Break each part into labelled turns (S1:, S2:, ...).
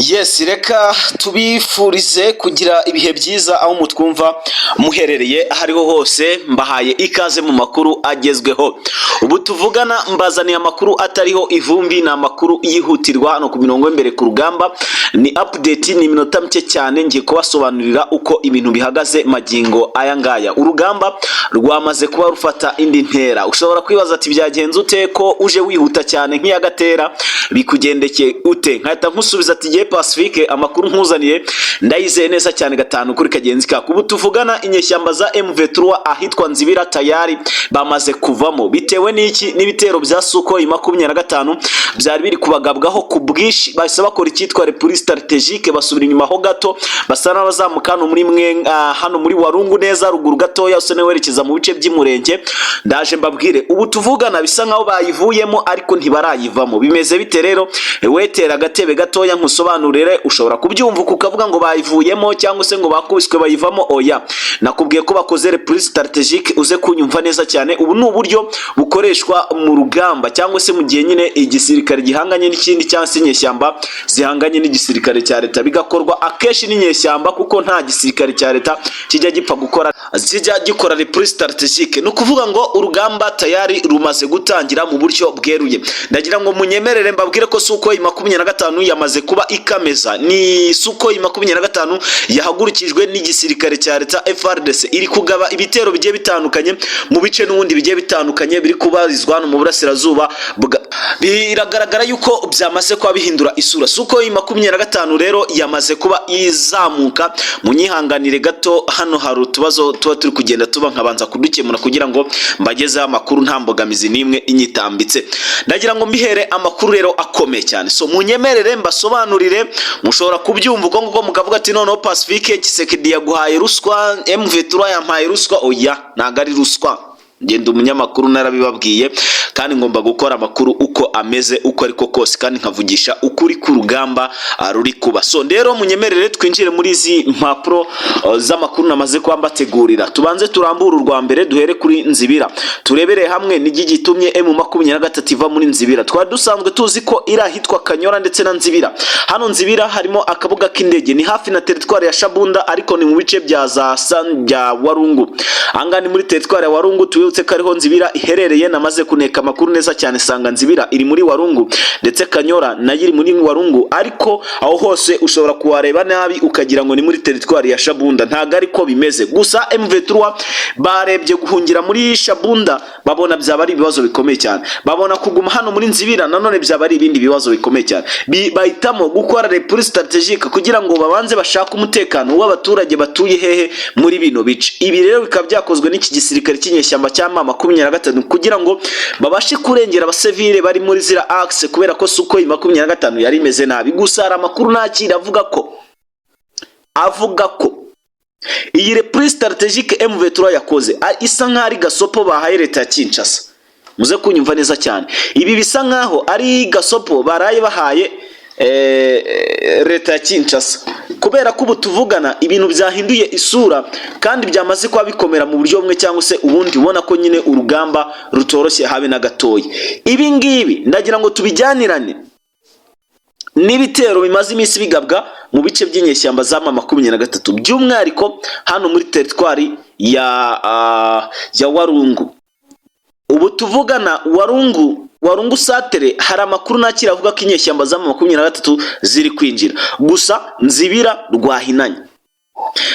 S1: Yes, reka tubifurize kugira ibihe byiza aho mutwumva muherereye aho ariho hose. Mbahaye ikaze mu makuru agezweho. Ubu tuvugana mbazaniye amakuru atariho ivumbi, ni amakuru yihutirwa hano ku mirongo y'imbere ku rugamba. Ni update, ni iminota mike cyane, ngiye kubasobanurira uko ibintu bihagaze magingo aya ngaya. Urugamba rwamaze kuba rufata indi ntera. Ushobora kwibaza ati: "Byagenze ute ko uje wihuta cyane nk'iya Gatera? Bikugendekeye ute?" Nkahita nkusubiza ati: "Gihe Pacifique, amakuru nkuzaniye ndayizeye neza cyane gatanu kuri kagenzi kako." Ubu tuvugana inyeshyamba za M23 ahitwa Nzibira tayari bamaze kuvamo. Bitewe n'iki? N'ibitero bya Sukhoi 25 byari biri kubagabwaho ku bwinshi. Bahise bakora icyitwa repli stratégique, basubira inyuma ho gato, basa n'abazamuka hano muri mwe, hano muri Warungu neza ruguru gatoya, usa n'uwerekeza mu bice by'Umurenge. Ndaje mbabwire. Ubu tuvugana bisa nkaho bayivuyemo, ariko ntibarayivamo. Bimeze bite rero? Wetera agatebe gatoya nkusobanurire. Ushobora kubyumva ukavuga ngo bayivuyemo cyangwa se ngo bakubiswe bayivamo. Oya, nakubwiye ko bakoze repli stratégique, uze kunyumva neza cyane. Ubu ni uburyo bukoreshwa mu rugamba cyangwa se mu gihe nyine igisirikare gihanganye n'ikindi, cyangwa se inyeshyamba zihanganye n'igisirikare cya leta. Bigakorwa akenshi n'inyeshyamba, kuko nta gisirikare cya leta kijya gipfa gukora, kijya gikora repli stratégique. Ni ukuvuga ngo urugamba tayari rumaze gutangira mu buryo bweruye. Ndagira ngo munyemerere mbabwire ko Sukhoi 25 yamaze kuba ikameza. Ni Sukhoi 25 yahagurukijwe n'igisirikare cya leta FARDC, iri kugaba ibitero bigiye bitandukanye mu bice n'ubundi bigiye bitandukanye biri kubarizwa hano mu burasirazuba. Biragaragara yuko byamaze kuba bihindura isura. Sukhoi 25 rero yamaze kuba izamuka. Munyihanganire gato, hano hari utubazo tuba turi kugenda tuba, nkabanza kudukemura kugira ngo mbagezeho amakuru nta mbogamizi n'imwe inyitambitse. Ndagira ngo mbihere amakuru rero akomeye cyane. So munyemerere mbasobanurire. Mushobora kubyumva uko nguko mukavuga ati: "Noneho Pacifique, Tshisekedi yaguhaye ruswa, M23 yampaye ruswa." Oya, ntabwo ari ruswa. Ngenda umunyamakuru, narabibabwiye, kandi ngomba gukora amakuru uko ameze, uko ariko kose, kandi nkavugisha ukuri k'urugamba ruri kuba. So rero munyemerere twinjire muri izi mpapuro z'amakuru namaze kuba mbategurira. Tubanze turambure urwa mbere, duhere kuri Nzibira, turebere hamwe n'igi gitumye M23 iva muri Nzibira. Twari dusanzwe tuzi ko iri ahitwa Kanyora ndetse na Nzibira. Hano Nzibira harimo akabuga k'indege, ni hafi na teritwari ya Shabunda, ariko ni mu bice bya za San bya Warungu. Ahangaha ni muri teritwari ya Warungu. Tubibutse ko ariho Nzibira iherereye. Namaze kuneka amakuru neza cyane, sanga Nzibira iri muri Warungu, ndetse Kanyora nayo iri muri Warungu, ariko aho hose ushobora kuhareba nabi ukagira ngo ni muri teritwari ya Shabunda. Ntabwo ariko bimeze. Gusa M23 barebye guhungira muri Shabunda, babona byaba ari ibibazo bikomeye cyane, babona kuguma hano muri Nzibira nanone byaba ari ibindi bibazo bikomeye cyane. Bahitamo gukora repli stratégique kugira ngo babanze bashake umutekano w'abaturage batuye hehe? Muri bino bice. Ibi rero bikaba byakozwe n'iki gisirikare cy'inyeshyamba cya M23 kugira ngo babashe kurengera abasivile bari muri zira axe, kubera ko Sukhoi 25 yari imeze nabi. Gusa hari amakuru nakira avuga ko iyi repli stratégique M23 yakoze isa nk'aho ari gasopo bahaye leta ya Kinshasa. Muze kunyumva neza cyane, ibi bisa nk'aho ari gasopo baraye bahaye leta ya Kinshasa, kubera ko ubu tuvugana ibintu byahinduye isura kandi byamaze kuba bikomera mu buryo bumwe cyangwa se ubundi. Ubona ko nyine urugamba rutoroshye habe na gatoya. Ibi ngibi ndagira ngo tubijyanirane n'ibitero bimaze iminsi bigabwa mu bice by'inyeshyamba za M23, by'umwihariko hano muri teritwari ya Warungu. Ubu tuvugana Warungu satere, hari amakuru nakira avuga ko inyeshyamba za M23 ziri kwinjira. Gusa Nzibira rwahinanye,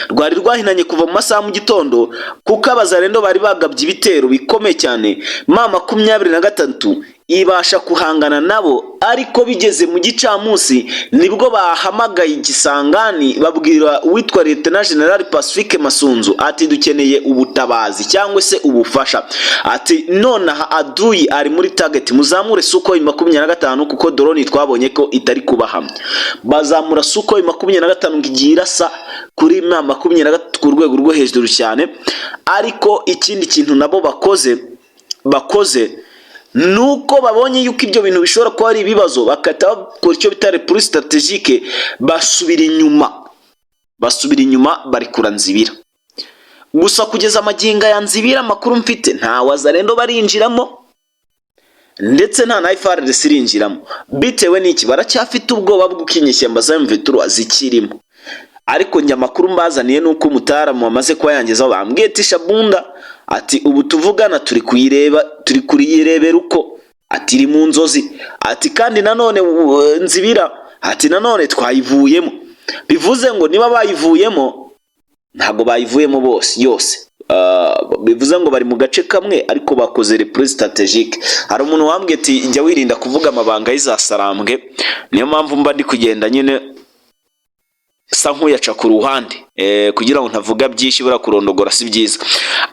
S1: rwari rwahinanye kuva mu masaha mu gitondo, kuko abazarendo bari bagabye ibitero bikomeye cyane. M23 ibasha guhangana nabo, ariko bigeze mu gicamunsi nibwo bahamagaye igisangani, babwira uwitwa Lieutenant General Pacifique Masunzu ati: "Dukeneye ubutabazi cyangwa se ubufasha." Ati: "Nonaha aduyi ari muri target, muzamure Sukhoi 25, kuko drone twabonye ko itari kubahamya." Bazamura Sukhoi 25 ngo igiye irasa kuri M23 ku rwego rwo hejuru cyane. Ariko ikindi kintu nabo bakoze nuko babonye yuko ibyo bintu bishobora kuba ari ibibazo, bagahita bakora icyo bita repli stratégique, basubira inyuma, barekura Nzibira. Gusa kugeza amagingo ya Nzibira, amakuru mfite, nta wazarendo barinjiramo. ndetse nta na FARDC irinjiramo. Bitewe n'iki? Baracyafite ubwoba bw'uko inyeshyamba za M23 zikirimo. Ariko njye amakuru mbazaniye ni uko umutaramu wamaze kuba yangezaho bambwiye ati Shabunda, ati ubu tuvugana turi kuyireba, turi kuyirebera uko, ati iri mu nzozi, ati kandi nanone Nzibira, ati nanone twayivuyemo. Bivuze ngo niba bayivuyemo, ntabwo bayivuyemo bose yose. Bivuze ngo bari mu gace kamwe ariko bakoze repli stratégique. Hari umuntu wambwiye ati jya wirinda kuvuga amabanga y'izasarambwe, niyo mpamvu mba ndi kugenda nyine sa nk'uyaca ku ruhande kugira ngo ntavuga byinshi. Buriya kurondogora si byiza.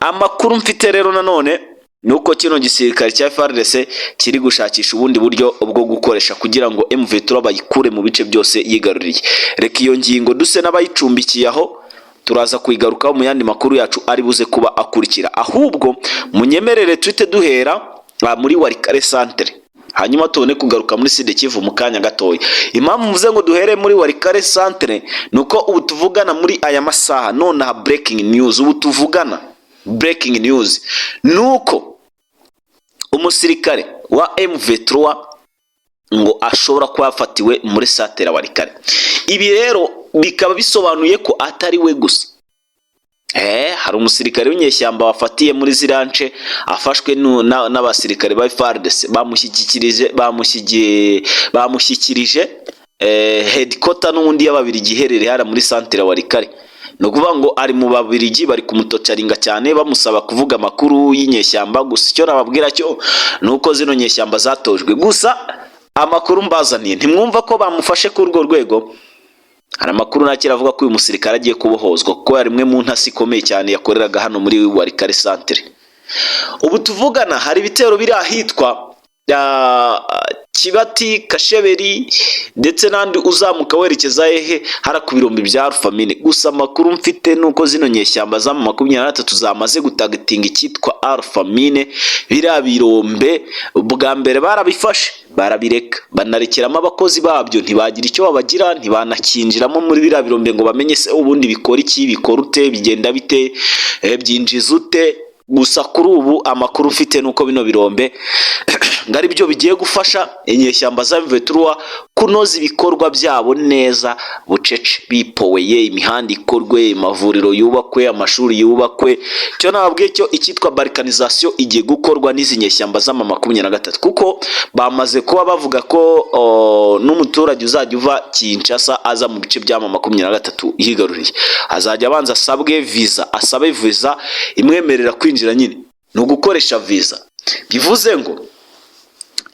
S1: Amakuru mfite rero nanone ni uko kino gisirikare cya FARDC kiri gushakisha ubundi buryo bwo gukoresha kugira ngo M23 bayikure mu bice byose yigaruriye. Reka iyo ngingo duse n'abayicumbikiye aho, turaza kuyigarukaho mu yandi makuru yacu ari buze kuba akurikira. Ahubwo munyemerere tuhite duhera muri Walikale centre, hanyuma tubone kugaruka muri Sud Kivu mu kanya gatoya. Impamvu mvuze ngo duhere muri Walikale centre ni uko ubu tuvugana muri aya masaha nonaha, breaking news, ubu tuvugana breaking news ni uko umusirikare wa M23 ngo ashobora kuba yafatiwe muri centre ya Walikale. Ibi rero bikaba bisobanuye ko atari we gusa. Hari umusirikare w'inyeshyamba wafatiye muri ziriya nce, afashwe n'abasirikare ba FARDC, bamushyikirije headquarter n'ubundi y'Ababirigi iherereye hariya muri centre Walikale. Ni ukuvuga ngo ari mu Babirigi, bari kumutocaringa cyane, bamusaba kuvuga amakuru y'inyeshyamba. Gusa icyo nababwira cyo ni uko zino nyeshyamba zatojwe. Gusa amakuru mbazaniye, ntimwumva ko bamufashe kuri urwo rwego. Hari amakuru nakira avuga ko uyu musirikare agiye kubohozwa, kuko yari imwe mu ntasi ikomeye cyane yakoreraga hano muri Walikale centre. Ubu tuvugana hari ibitero biri ahitwa Kibati, Kasheberi ndetse n'andi uzamuka werekeza hehe, hara ku birombe bya Alphamine. Gusa amakuru mfite ni uko zino nyeshyamba za 23 zamaze gutargetinga icyitwa Alphamine. Biriya birombe bwa mbere barabifashe barabireka, banarekeramo abakozi babyo, ntibagira icyo babagira, ntibanakinjiramo muri biriya birombe ngo bamenye se ubundi bikora iki, bikora ute, bigenda bite, byinjiza ute. Gusa kuri ubu amakuru ufite ni uko bino birombe ngo ari byo bigiye gufasha inyeshyamba za M23 kunoza ibikorwa byabo neza bucece, bipoweye, imihanda ikorwe, amavuriro yubakwe, amashuri yubakwe. Cyo nababwiye cyo, icyitwa balkanisation igiye gukorwa n'izi nyeshyamba z'ama 23, kuko bamaze kuba bavuga ko n'umuturage uzajya uva Kinshasa aza mu bice by'ama 23 yigaruriye azajya abanza asabwe visa, asabe visa imwemerera kwinjira. Nyine ni ugukoresha visa. Bivuze ngo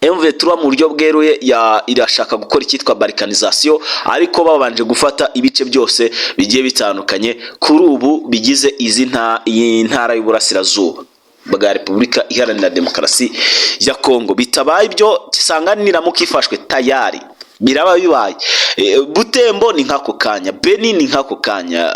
S1: M23 mu buryo bweruye irashaka gukora icyitwa balkanisation, ariko babanje gufata ibice byose bigiye bitandukanye kuri ubu bigize iyi ntara y'uburasirazuba bwa Repubulika Iharanira Demokarasi ya Kongo. Bitabaye ibyo, Kisangani niramuka ifashwe, tayari biraba bibaye. Butembo ni nk'ako kanya, Beni ni nk'ako kanya,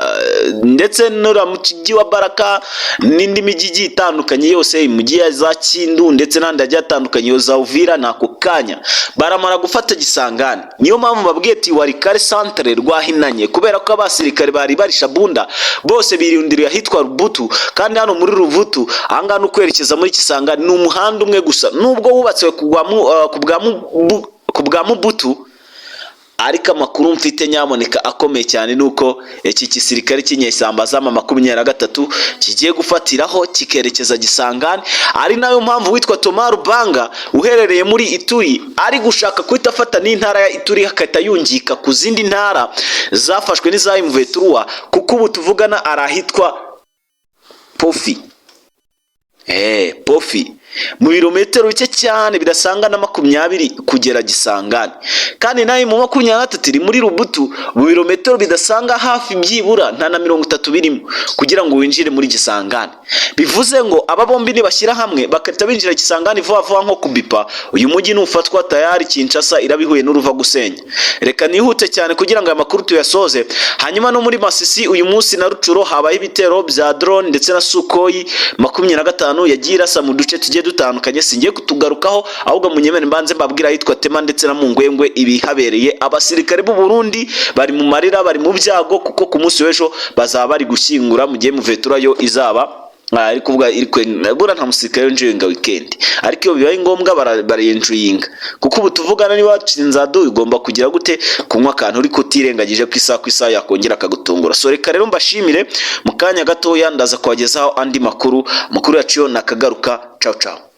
S1: ndetse n'uriya mujyi wa Baraka n'indi mijyi igiye itandukanye yose, imijyi ya za Kindu ndetse n'andi agiye atandukanye yo za Uvira, ni ako kanya baramara gufata Gisangani. Niyo mpamvu babwiye ati Walikale centre rwahinanye, kubera ko abasirikare bari bari Shabunda bose birindiriye ahitwa Rubutu. Kandi hano muri Rubutu ahangaha no kwerekeza muri Kisangani ni umuhanda umwe gusa, nubwo wubatswe ku bwa Mubutu. Ariko amakuru mfite nyamuneka akomeye cyane ni uko iki gisirikare cy'inyeshyamba z'ama 23 kigiye gufatiraho kikerekeza Gisangani, ari nayo mpamvu witwa Thomas Rubanga uherereye muri Ituri ari gushaka guhita afata n'intara ya Ituri, akahita yungika ku zindi ntara zafashwe n'iza M23, kuko ubu tuvugana ari ahitwa Pofi. Pofi mu birometero bike cyane bidasanga na 20 kugera Gisangani, kandi nayo mu 23 iri muri Rubutu, mu birometero bidasanga hafi byibura nta na 30 birimo kugira ngo winjire muri Gisangani. Bivuze ngo aba bombi nibashyira hamwe bagahita binjira Kisangani vuba vuba nko kubipa, uyu mujyi nufatwa tayari Kinshasa irabihuye n'uruva gusenya. Reka nihute cyane kugira ngo aya makuru tuyasoze. Hanyuma no muri Masisi uyu munsi na Rutshuru habaye ibitero bya drone ndetse na Sukhoi 25 yagiye irasa mu duce tugiye dutandukanye. Singiye kutugarukaho, ahubwo munyemere mbanze mbabwira ahitwa Tema ndetse na Mungwengwe ibihabereye. Abasirikare b'u Burundi bari mu marira, bari mu byago, kuko ku munsi w'ejo bazaba bari gushyingura mu gihe M23 yo izaba Ari kuvuga iri buriya nta musirikare wenjoyinga weekend, ariko iyo bibaye ngombwa barayenjoyinga, kuko ubu tuvugana niba watsinze adu ugomba kugira gute? Kunywa akantu, ariko utirengagije ko isaha ku isaha yakongera akagutungura. So reka rero mbashimire, mu kanya gatoya ndaza kubagezaho andi makuru. Amakuru yacu yo nakagaruka. Ciao ciao.